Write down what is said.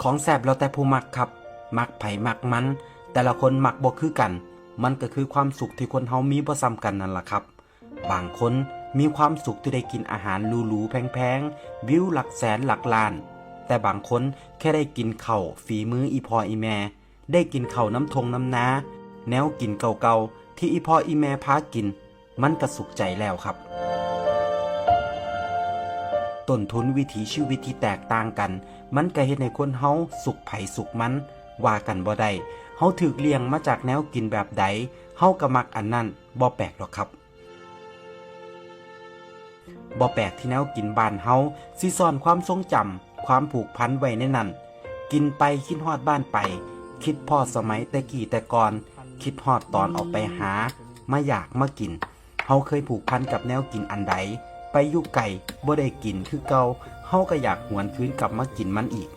ຂອງແຊບແລ້ວແຕ່ຜູ້ມັກຄັບ, ມັກໃຜມັກມັນ, ແຕ່ລະຄົນມັກບໍ່ຄືກັນ, ມັນກໍຄືຄວາມສຸກທີ່ຄົນເຮົາມີບໍ່ສ່ຳກັນນັ້ນລະຄັບ. ບາງຄົນມີຄວາມສຸກທີ່ໄດ້ກິນອາຫານຫຼູໆແພງໆ, ວິວຫຼັກແສນຫຼັກລ້ານ, ແຕ່ບາງຄົນແຄ່ໄດ້ກິນເຂົ້າຝີມືອີ່ພໍ່ອີ່ແມ່, ໄດ້ກິນເຂົ້ານຳທົ່ງນຳນາ, ແນວກິນເກົ່າໆທີ່ອີ່ພໍ່ອີ່ແມ່ພາກິນ, ມັນກະສຸກໃຈແລ້ວຄັບ. ຕົ້ນທຶນວິຖີຊີວິດທີ່ແຕກຕ່າງກັນ, ມັນກະເຮັດໃຫ້ຄົນເຮົາສຸກໃຜສຸກມັນ, ວ່າກັນບໍ່ໄດ້. ເຮົາຖືກລ້ຽງມາຈາກແນວກິນແບບໃດ, ເຮົາກະມັກອັນນັ້ນ, ບໍ່ແປກດອກຄັບ. ບໍ່ແປກທີ່ແນວກິນບ້ານເຮົາຊິສ້ອນຄວາມຊົງຈຳ, ຄວາມຜູກພັນໄວ້ໃນນັ້ນ. ກິນໄປຄິດຮອດບ້ານໄປ, ຄິດພໍດສະໄໝແຕ່ກີ້ແຕ່ກ່ອນ, ຄິດຮອດຕອນອອກໄປຫາ, ມາຢາກມາກິນ. ເຮົາເຄີຍຜູກພັນກັບແນວກິນອັນໃດ, ໄປຢູ່ໄກບໍ່ໄດ້ກິນຄືເກົ່າ, ເຮົາກະຢາກຫວນຄືນກັບມາກິນມັນອີກ.